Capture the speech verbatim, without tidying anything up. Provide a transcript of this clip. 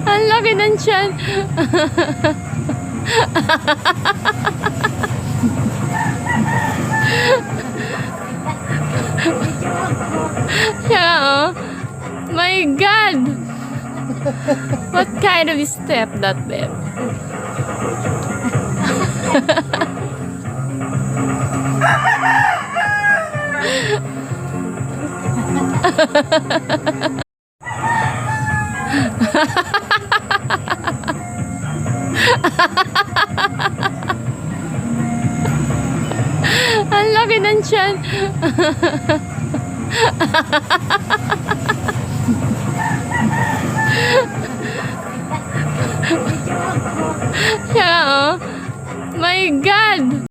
Ang laki ng tiyan. Siya, oh. My God! What kind of step that, babe? Ang laki ng tiyan. Siya, oh. My God!